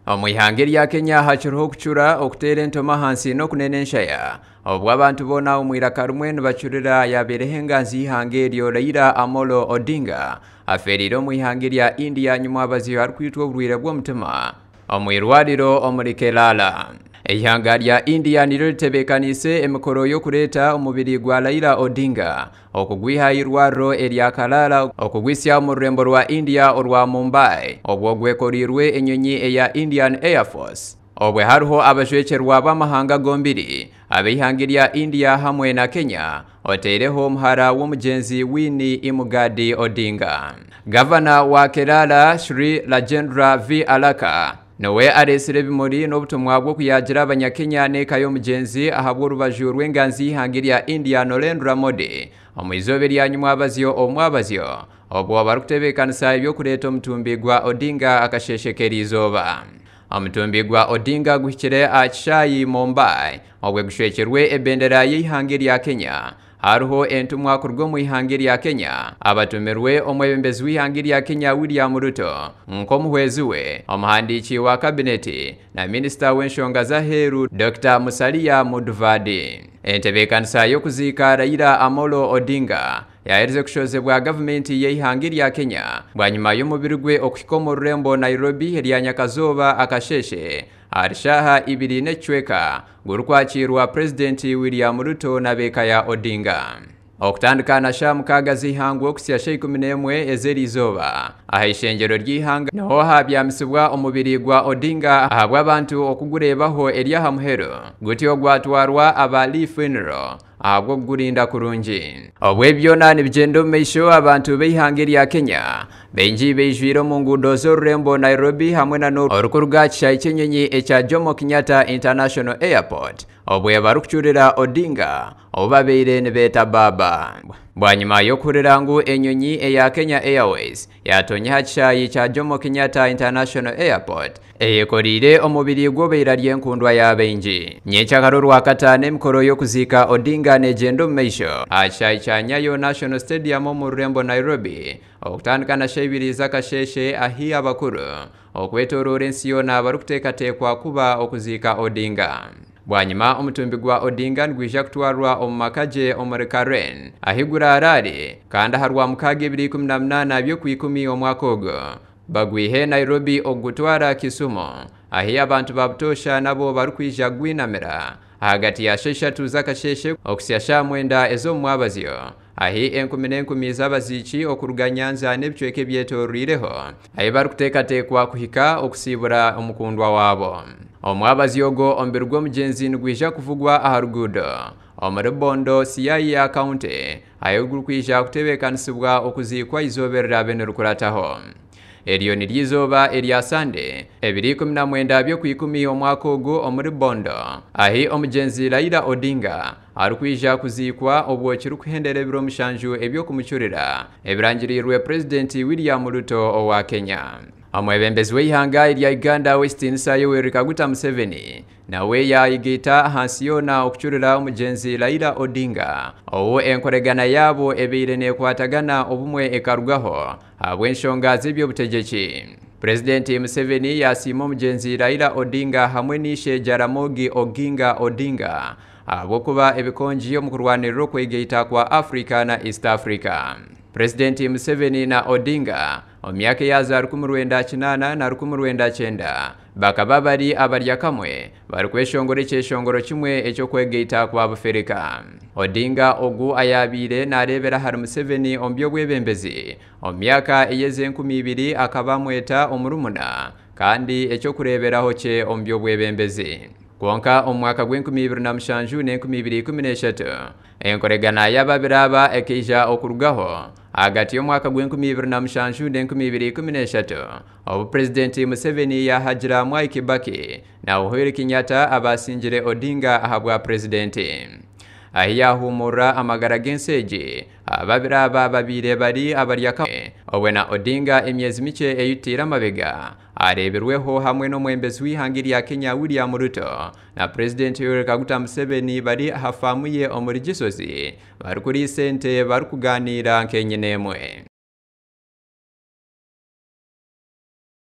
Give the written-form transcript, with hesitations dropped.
Omu ihanga erya Kenya hakiriho okucura, okuteera entoma ahansi n'okunena enshaya obwo abantu boona omu iraka rimwe nibacurira yabaireho enganzi y'eihanga eryo Raila Amolo Odinga afeereire omu ihanga erya India nyuma abaziyo arikwitwa oburwaire bw'omutima omu irwariro omuri Kerala. Eihanga rya India niryo ritebeekaniise emikoro y'okureeta omubiri gwa Raila Odinga okugwiha irwariro erya Kerala okugwisya omu rurembo rwa India orwa Mumbai obwo gwekoreirwe enyonyi eya Indian Air Force. Obwe hariho abajwekyerwa b'amahanga gombiri ab'eihanga erya India hamwe na Kenya oteireho omuhara w'omugyenzi Winnie Imugadi Odinga. Gavana wa Kerala Shri Rajendra V Arlekar niwe areetsire ebimuri n'obutumwa bw'okuyagira abanyakenya n'eka y'omugyenzi ahabw'orubaju rw'enganzi y'eihanga erya India Narendra Modi omu izooba erya nyumwabazyo omwabazyo obwo barikutebeekanisa eby'okureeta omutumbi gwa Odinga akasheeshe k'eriizooba. Omutumbi gwa Odinga guhikire aha kishaayi Mumbai obwe gushwekirwe ebendera y'eihanga erya Kenya. Hariho entumwa kuruga omu ihanga erya Kenya abatumirwe omwebembezi w'eihanga erya Kenya William Ruto nk'omuhwezi we, omuhandiiki wa kabineti na minisita w'enshonga z'aheeru Dr Musalia Mudavadi. Entebeekanisa y'okuziika Raila Amolo Odinga yaherize kushozebwa gavumenti y'eihanga erya Kenya bwanyima y'omubiri gwe okuhika omu rurembo Nairobi erya Nyakazooba akasheeshe ahari shaaha 2:15 gurikwakirwa Purezidenti William Ruto n'ab'eka ya Odinga. Okutandika na shaaha 6 z'eihangwe okuhitsya shaaha 11 ez'eriizooba aha ishengyero ry'eihanga niho habyamisibwa omubiri gwa Odinga ahabw'abantu okugureebaho eri aha muheru gutyo gwatwarwa aba Lee Funeral ahabw'okugurinda kurungi. Obwe byona nibigyenda omu maisho abantu b'eihanga erya Kenya baingi beijwire omu nguudo z'orurembo Nairobi hamwe na orikuruga aha kishaayi ky'enyonyi ekya Jomo Kenyatta International Airport obwe barikucurira Odinga obu babaire nibeeta Baba. Bwanyima y'okuhurira ngu enyonyi eya Kenya Airways yatonya aha kishaayi kya Jomo Kenyatta International Airport eyekoreire omubiri gw'obeira ry'enkundwa ya baingi. Nyekyakare orwakataano emikoro y'okuziika Odinga negyenda omu maisho aha kishaayi kya Nyayo National Stadium omu rurembo Nairobi okutandika na shaaha 2 z'akasheeshe ahi abakuru okwetooroora ensi yoona barikuteekateekwa kuba okuziika Odinga. Bwanyima omutumbi gwa Odinga nigwija kutwarwa omu maka gye omuri Karen ahi guraraare kandi aha rwamukaaga 2018 by'okwikumi omwaka ogwo bagwihe Nairobi okugutwara Kisumu ahi abantu ba butoosha nabo barikwija kugwinamira ahagati ya shaaha 3 z'akasheeshe okuhitsya shaaha 9 ez'omu mwabazyo ahi enkumi n'enkumi z'abaziiki okuruga Nyanza n'ebicweka ebyetoreireho ahi barikuteekateekwa kuhika okusiibura omukundwa waabo. Omwabazyo ogwo omubiri gw'omugyenzi nigwija kuvugwa aha ruguudo omuri Bondo Siaya County ahi gurikwija kutebeekanisibwa okuziikwa izooba eriraabe nirikurataho. Eryo niryo izooba erya Sande 2019 by'okwikumi omwaka ogu omuri Bondo ahi omugyenzi Raila Odinga arikwija kuziikwa obwo kirikuhendera ebiro 7 eby'okumucurira ebirangiriirwe Purezidenti William Ruto owa Kenya. Omwebembezi w'eihanga erya Uganda Western Yoweri Kaguta Museveni nawe yayigaita ahansi yoona okucurira omugyenzi Raila Odinga obu enkoregana yaabo ebaire neekwatagana obumwe ekarugaho ahabw'enshonga z'eby'obutegyeki. Purezidenti Museveni yasiima omugyenzi Raila Odinga hamwe n'ishe Jaramogi Oginga Odinga ahabw'okuba ebikongi omu kurwanirira okwegaita kwa Africa na East Africa. Purezidenti Museveni na Odinga omu myaka eya za 1980 na 1990 bakaba bari abarya kamwe barikweshongora ekyeshongoro kimwe eky'okwegaita kwa Bufirika. Odinga ogu ayabiire nareebera ahari Museveni omu by'obwebembezi omu myaka ey'ezenkumi ibiri akaba amweta omurumuna kandi ekyokureeberaho kye omu by'obwebembezi. Kwonka omu mwaka gw'e2007 n'e2013 enkoregana y'ababiri aba ekaija okurugaho ahagati y'omwaka gw'e2007 n'e2013 obu Purezidenti Museveni yahagira Mwai Kibaki na Uhuru Kenyatta abasingire Odinga ahabwa purezidenti. Ahi yahumurra amagara g'ensi egi ababiri aba babiire bari abarya kamwe obwe na Odinga emyezi mikye eyitiire amabega areebirweho hamwe n'omwembezi w'eihanga erya Kenya William Ruto na Purezidenti Yoweri Kaguta Museveni bari aha faamu ye omuri Gisozi barikuriisa ente barikuganiira nk'enyina emwe.